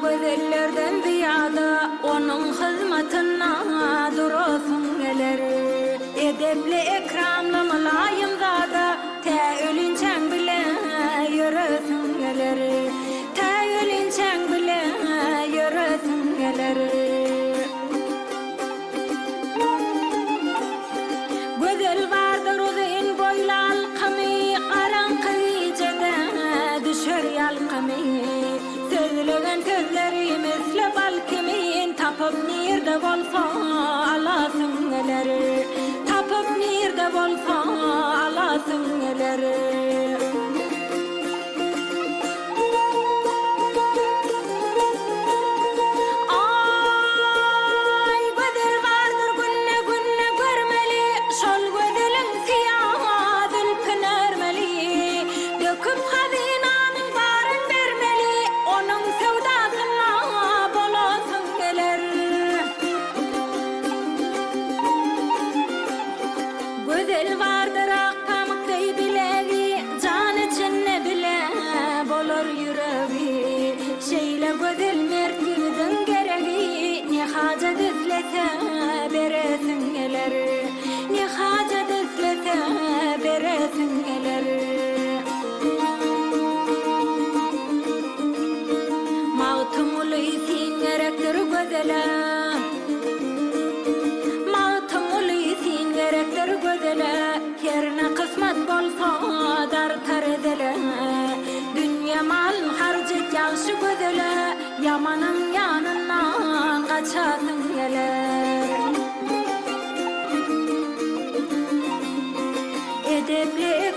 gözellerden zyýada, Onuň hyzmatynda durasyň geler. Edepli, ekramly, mylaýym zada, Tä ölinçäň bile ýöresiň geler. Tä ölinçäň bile ýöresiň geler. Gözel bardyr uzyn boýly alkymy, Garaňky gijede düşer ýalkymy. Sözlegen sözleri misli bal kimin, Tapyp nirde bolsa alasyň geler. Tapyp nirde bolsa alasyň geler. Aý, gözel bardyr günde-günde görmeli, Şol gözeliň syýa zülpün örmeli. Döküp hazynanyň baryn bermeli, Onuň söwdasynda bolasyň geler. Gözel bardyr ak pamyk deý bilegi, Jan içinde bile bolar ýüregi. Şeýle gözel mert ýigidiň geregi, Ne hajat islese beresiň geler. Ne hajat islese beresiň geler. Magtymguly sen gerekdir gözele. Magtymguly sen gerekdir gözele, Herne kysmat bolsa dartar ezele. Dünýe malyn harç et ýagşy gözele, Ýamanyň ýanyndan gaçasyň geler. Edepli.